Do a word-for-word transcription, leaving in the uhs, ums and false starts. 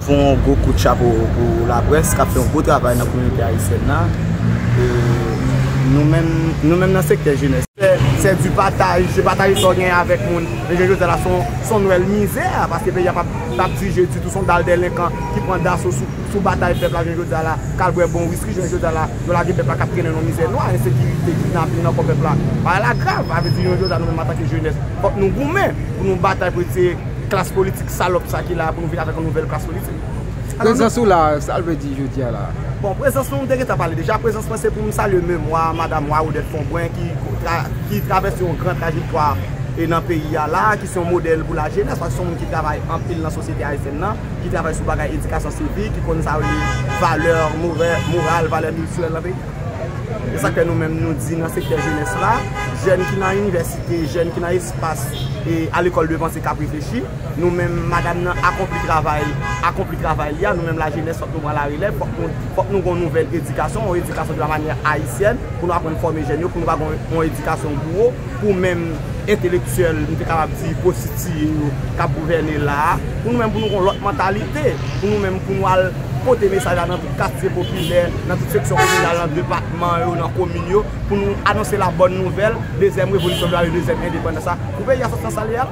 Yon gwo kout chapo pou laprès k ap fè yon gwo travay nan kominote ayisyèn nan. E nou menm, nou menm nan sektè jenès, se, se di pataj, se pataje sa w genyen avèk moun. Men jodi a la, se yon, se yon nwèl mizè, paske peyi a p ap, p ap dirije ditou, se yon dal delenkan ki pran daso sou, sou batay pèp la, jodi a la, k al bwè bon wiski, jodi a la, yo lage pèp la k ap trennen nan mizè nwa, ensekirite, kidnaping nan kò pèp la. Bagay la grav, sa vle di jodi a nou menm antanke jenès, fòk nou goumen pou nou batay pou retire klas politik salòp sa ki la pou nou vin avèk yon nouvèl klas politik. Prezans ou la, sa l vle di jodi a la? Bon, prezans nou, m te gentan pale deja. Prezans mwen se pou m salye memwa madanm Wa Odette Fombrun ki, tra, ki travèse yon gran trajektwa e nan peyi a la, ki se yon modèl pou lajenès, paske se yon moun ki travay anpil nan sosyete ayisyèn nan, ki travay sou bagay edikasyon sivik, ki konn sa yo rele valè morè, moral, valè kiltirèl nan peyi. Se sa k fè nou menm nou di nan sektè jenès la, jèn ki nan inivèsite, jèn ki nan espas e a lekòl de panse k ap reflechi, nou menm madanm nan akonpli travay, akonpli travay li a, nou menm lajenès fòk nou pran larelèv, fòk nou, fòk nou gen yon nouvèl edikasyon, yon edikasyon de la manière haïtienne, pou nou aprann fòme jèn yo, pou nou pa gen yon, yon edikasyon bouro, pou menm entelektyèl, m te kapab di pwostitiye yo k ap gouvène la a, pou nou menm pou nou gen yon lòt mantalite, pou nou menm pou nou al pote mesaj la nan tout katye popilè, nan tout seksyon kominal, nan depatman yo, nan komin yo, pou nou anonse la bòn nouvèl, dezyèm revolisyon nwa yo, dezyèm endepandans la, pou peyi a sòti nan sa l ye a.